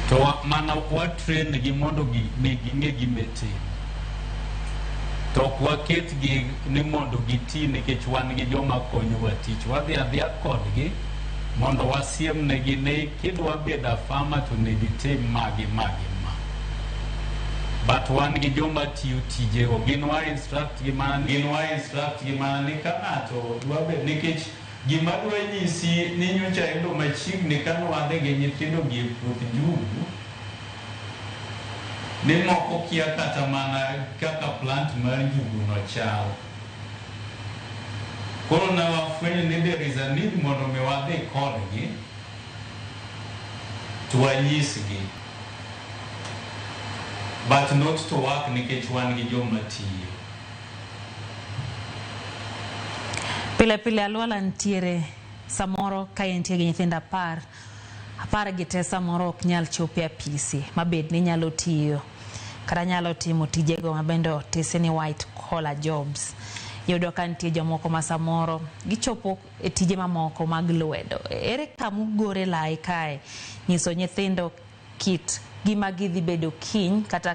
To mana wa train gi mondo gi ging'e gima itimo. To ok waketgi ni mondo giti nikech wan gi joma konyowa tich. Wadhi adhiya kodgi mondo wasiem negi ni kidwa bedo a farmer to onego itim ma gi ma gi ma. But wan gi joma tiyo tijego. Gin wa instruct gi mana gin wa instruct gi mana ni ka ng'ato dwa bet nikech gima dwa nyisi ni nyocha yudo machiegni kane wadhi gi nyithindo gi e puoth njugu ni moko kia kata mana kaka plant mar njugu no chal. Koro ne wafwenyo ni there is a need mondo mi wadhi kodgi to wanyisgi but not to work nikech wan gi joma tiyo. Pile pile Alwala nitiere samoro ka intie gi nyithindo 10, 10 gi te samoro ok nyal chopo e apisi mabed ni nyalo tiyo kata nyalo timo tijego mabende otisi ni white collar jobs. Iyudo ka nitie jomoko ma samoro gichopo e tije mamoko mag lwedo. Ere kama ugore lai kae nyiso nyithindo kit gima gidhi bedo kiny kata